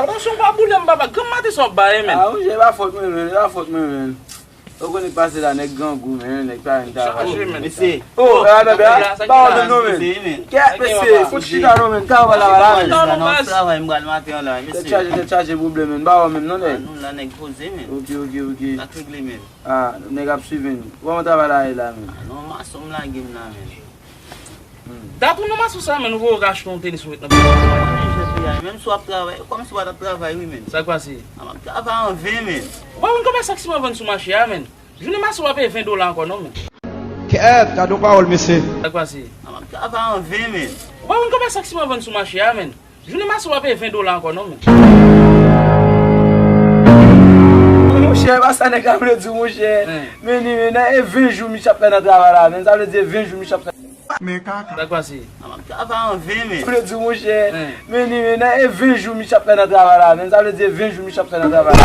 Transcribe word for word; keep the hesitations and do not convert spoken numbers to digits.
Atansyon, pa boule m, papa. Granm maten sa w ap bay, men. Ah, monchè, e pa fòt mwen, men. E pa fòt mwen, men. Ou konnen k pase la, nèg grangou, men. Nèg pa renmen travay. Chaje, men. Mesye. Oh, ah, bebe, ah, pa wè menm non, men. Kèt, mesye, fout chita non, men. Ka w pale la, men. Non, non, travay, m pral maten an la, mesye. Tèt chaje, tèt chaje, pwoblèm, men. Pa wè menm non, nèg. Nou la, nèg poze, men. Ok, ok, ok. Sa k regle, men. Ah, nèg ap swiv, men. Kòman travay la ye la, men? Ah, non, mason m lage m la, men. Dat ou nan mason sa, men, ou voye w ka achte yon tenis ou met nan pye w. Menm si w ap travay, kòmsi w pa t ap travay, wi, men. Sa k pase? A, m ap travay an ven, men. Ou pa konn konbyen sak siman vann sou mache a, men? Jounen mason w pa peye ven dola ankò, non, men. Kèt, gade yon pawòl, mesye. Sa k pase? A, m ap travay an ven, men. Ou pa konn konbyen sak siman vann sou mache a, men? Jounen mason w pa peye ven dola ankò, non, men. Monchè, e pa sa nèg la vle di w, monchè. Men ni, men nan e ven jou misye ap fè nan travay la, men sa vle di e ven jou misye ap fè. Men kaka. Sa k pase? A, m ap travay an ven, men. Vle di w, monchè. Men ni, men nan e ven jou misye ap fè nan travay la, men sa vle di e ven jou misye ap fè nan travay la.